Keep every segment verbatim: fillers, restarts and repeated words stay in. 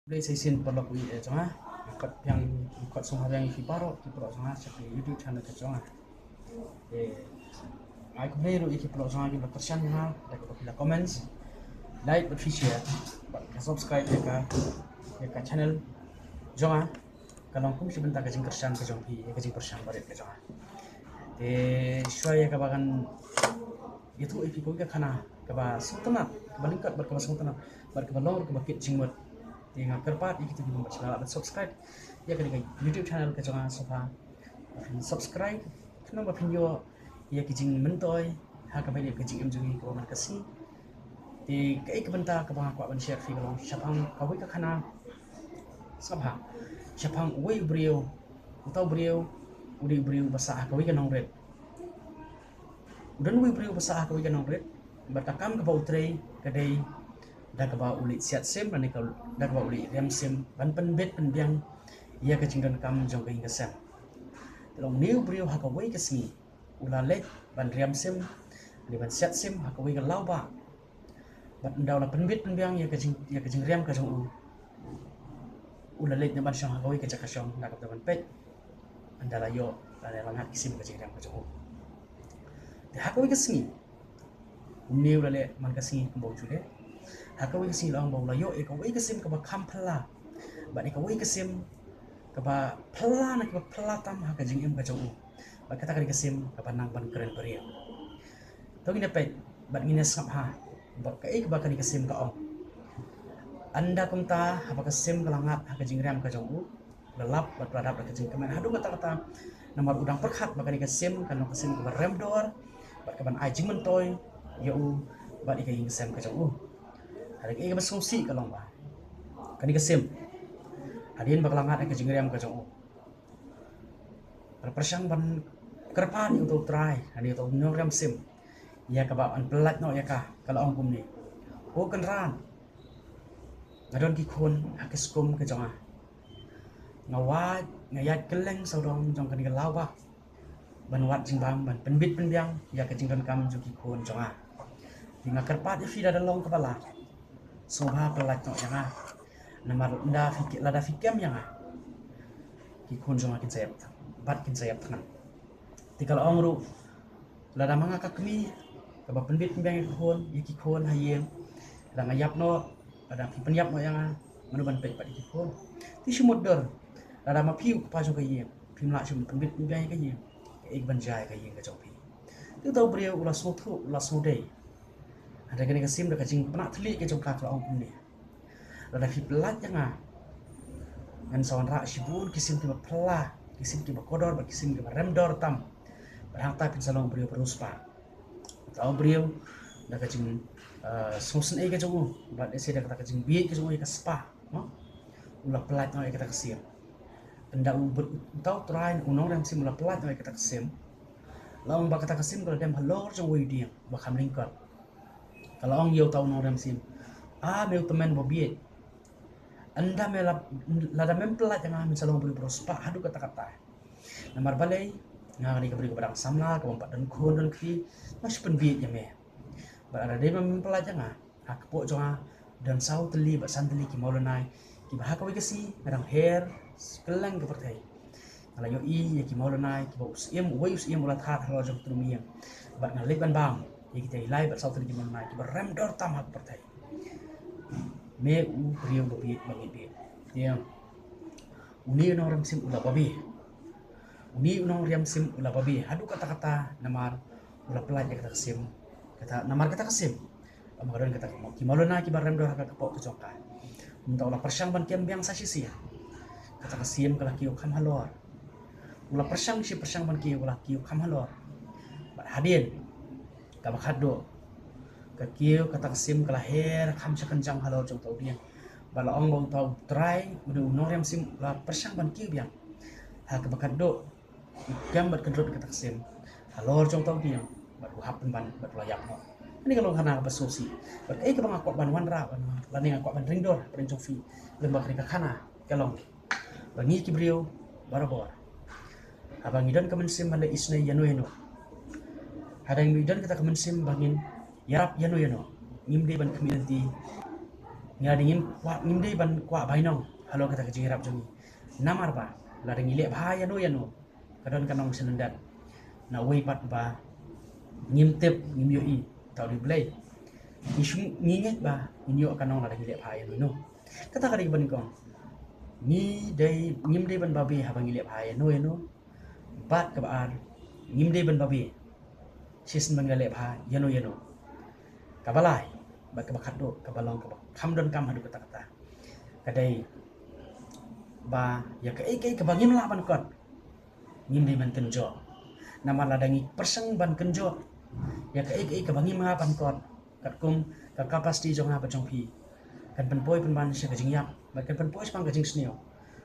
Khublei sa shisien paralok, eh, jong nga. Nga khot biang, nga khot sngewbha biang ïa phi baroh ki paralok jong nga sha ka YouTube channel ka jong nga. Eh, ai khublei ruh ïa ki paralok jong nga kiba la kyrshan ïa nga da kaba phi la comments, like bad phi share bad ka subscribe ïa ka, ïa ka channel jong nga. Ka long kum shi bynta ka jingkyrshan ka jong phi ïa ka jingpyrshang barit ka jong nga. Te shuwa ïa kaba ngan ïathuh ïa phi kawei ka khana kaba sngewtynnat, kaba lyngkot bad kaba sngewtynnat bad kaba long ruh kaba kit jingmut, te nga kyrpad ïa kito kiba ym pat shym la lah ban subscribe ïa kane ka YouTube channel ka jong nga, sngewbha phin subscribe khnang ba phin ïoh ïa ki jingmyntoi ha kaba ïadei bad ka jingim jong ngi kaba man ka sngi. Te kaei ka bynta kaba nga kwah ban share ïa phi ka long shaphang kawei ka khana, sngewbha, shaphang uwei u briew. Uta u briew u dei u briew ba sah ha kawei ka nongrit. U don uwei u briew ba sah ha kawei ka nongrit bad ka kam kaba u trei ka dei da kaba u leit siat sim lane ka, da kaba u leit riam sim ban pynbit pynbiang ïa ka jingdonkam jong ka ïing ka sem. Te long une u briew ha kawei ka sngi u la leit ban riam sim lane ban siat sim ha kawei ka lawbah. Bad ynda u la pynbit pynbiang ïa ka jing, ïa ka jingriam ka jong u, u la leit na ban shong ha kawei ka jaka shong na ka bynta ban peit ynda la ïoh lane la ngat ki sim ka jingriam ka jong u. Te ha kawei ka sngi, une u la leh man ka sngi kumba u ju leh. Ha kawei ka sngi la ong ba u la ïoh ïa kawei ka sim kaba kham phylla bad ïa kawei ka sim kaba phylla na kaba phylla tam ha ka jingim ka jong u. Bad kata ka dei ka sim kaba nang ban kren briew. To ngin ïa peit bad ngin ïa sngap ha ba kaei kaba kane ka sim ka ong. Ynda kumta haba ka sim ka la ngat ha ka jingriam ka jong u, la lap bad la dap da ka jingkmen haduh katta katta. Namar u dang pyrkhat ba kane ka sim kan long ka sim kaba rem dor bad kaban ai jingmyntoi ïa u bad ïa ka ïing ka sem ka jong u. Hynrei kaei kaba sngewsih ka long ba kane ka sim, hadien ba ka la ngat ha ka jingriam ka jong u, ka la pyrshang ban kyrpad ïa uta u trai lane ïa uta u nongriam sim ïa kaba un pyllait noh ïa ka. Ka la ong kumne, "O Kynrad, nga don ki khun ha ki skum ka jong nga. Nga wad, nga ïaid kylleng sawdong jong kane ka lawbah ban wad jingbam, ban pynbit pynbiang ïa ka jingdonkam jong ki khun jong nga. Te nga kyrpad ïa phi, lada long kaba lah, sngewbha pyllait noh ïa nga. Namar lada phi, lada phi kem ïa nga, ki khun jong nga kin sa ïap bad kin sa ïap thngan." Te ka la ong ruh, "Lada ma nga ka kmie kaba pynbit pynbiang ïa ki khun, ïa ki khun ha ïing, lada nga ïap noh, lada phi pynïap noh ïa nga, mano ban peit pat ïa ki khun? Te shu mutdur, lada ma phi u kpa jong ka ïing, phim lah shuh ban pynbit pynbiang ïa ka ïing, kaei ban jia ïa ka ïing ka jong phi?" Te uta u briew u la sngewthuh, u la sngewdei. Hynrei kane ka sim da ka jingpynah thylliej ka jong ka, ka la ong kumne, "Lada phi pyllait ïa nga, ngan sa wanrah shibun ki sim kiba phylla, ki sim kiba kordor bad ki sim kiba rem dor tam. Bad hangta phin sa long u briew ba riewspah." Uta u briew da ka jing, eh, sngewsynei ka jong u bad lehse da kata ka jingbieit ka jong u ïa ka spah, no, u la pyllait noh ïa kata ka sim. Ynda u br-, uta u trai, u nongriam sim u la pyllait noh ïa kata ka sim, la ong ba kata ka sim ka la dem halor jong uwei u dieng ba kham lyngkot. Ka la ong ïa uta u nongriam sim, "A me u tymmen ba bieit, ynda me la, lada mem pyllait ïa nga, men sa long u briew ba riewspah haduh katta katta. Namar balei, nga nga dei ka briew kaba dang samla, kaba ym pat don khun don kti, nga shu pynbieit ïa me. Bad lada dei ba mem pyllait ïa nga, ha kpoh jong nga don saw tylli bad san tylli ki mawlynnai kiba ha kawei ka sngi nga dang her kylleng ka pyrthei. Nga la ïohi ïa ki mawlynnai kiba u syiem, uwei u syiem u la thad halor jong ka tnum ïing. Bad nga leit ban bam ïa kita i lai bad saw tylli ki mawlynnai kiba rem dor tam ha ka pyrthei. Me u briew ba bieit ba ngeit bieit." Ïa, une u nongriam sim u la babe. Une u nongriam sim u la babe haduh katta katta namar u la pyllait ïa kata ka sim. Kata, namar kata ka sim, ym ka don kata ka mo-, ki mawlynnai kiba rem dor ha ka kpoh ka jong ka. Kumta u la pyrshang ban kem biang sa shisien. Kata ka sim ka la kiew kham halor. U la pyrshang shi pyrshang ban kiew, u la kiew kham halor. Bad hadien kaba khatduh, ka kiew kata ka sim ka la her kham sha kynjang halor jong uta u dieng. Bad la ong ba uta u trai, u dei u nongriam sim, u la pyrshang ban kiew biang. Ha kaba khatduh, u kem bad kyndrut kata ka sim halor jong uta u dieng bad u hap pynban bad u la ïap noh. Kane ka long khana kaba sngewsih. Bad kaei kaba nga kwah ban wanrah, ban, lane nga kwah ban ring dur hapdeng jong phi lem bad kane ka khana ka long ba ngi ki briew barabor, haba ngi don ka mynsiem ban leh isynei ïano ïano, haba ngi don kata ka mynsiem ba ngin ïarap ïano ïano, ngim dei ban khmih lynti Ngi la dei ngim kwah, ngim dei ban kwah bainong halor kata ka jingïarap jong ngi. Namar ba lada ngi leh bha ïano ïano, ka don ka nongshah lyndet. Na uwei pat ba ngim tip, ngim ïohi, ta u dei Blei. Ngi shu, ngi ngeit ba ngin ïoh ka nong lada ngi leh bha ïano ïano. Kata ka dei kaba nyngkong. Ngi dei, ngim dei ban babe haba ngi leh bha ïano ïano. Bad kaba ar, ngim dei ban babe shisien ba ngi la leh bha ïano ïano. Kaba lai bad kaba khatduh, kaba long kaba kham donkam haduh katta katta, ka dei ba ïa kaei kaei kaba ngim lah ban kot, ngim dei ban kynjoh. Namar lada ngi pyrshang ban kynjoh ïa kaei kaei kaba ngim lah ban kot, katkum ka capacity jong nga bad jong phi, kan pynpoi pynban sha ka jingïap bad kan pynpoi shaphang ka jingsniew.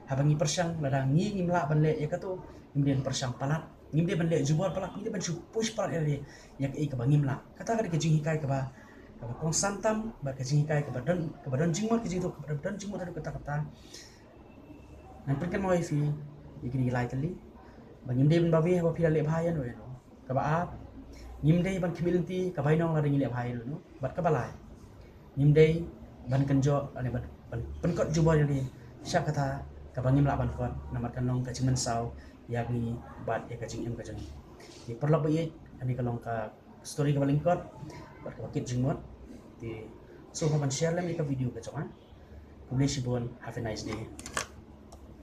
Haba ngi pyrshang, lada ngi ngim lah ban leh ïa kato, ngim dei ban pyrshang palat, ngim dei ban leh jubor palat, ngim dei ban shu push palat ïa lade ïa kaei kaba ngim lah. Kata ka dei ka jinghikai kaba, kaba kongsan tam bad ka jinghikai kaba don, kaba don jingmut, ka jingduk kaba don jingmut haduh katta katta. Ngan pynkynmaw ïa phi ïa kine ki lai tylli ba ngim dei ban babe haba phi la leh bha ïano ïano. Kaba ar, ngim dei ban khmih lynti ka bainong lada ngi leh bha ïano ïano. Bad kaba lai, ngim dei ban kynjoh lane ban, ban pynkot jubor ïa lade sha kata kaba ngim lah ban kot, namar kan long ka jingmynsaw ïa ngi bad ïa ka jingim ka jong ngi. Te paralok ba ïeit, kane ka long ka story kaba lyngkot bad kaba kit jingmut. Te sngewbha ban share lem ïa ka video ka jong nga. Khublei shibun, have a nice day.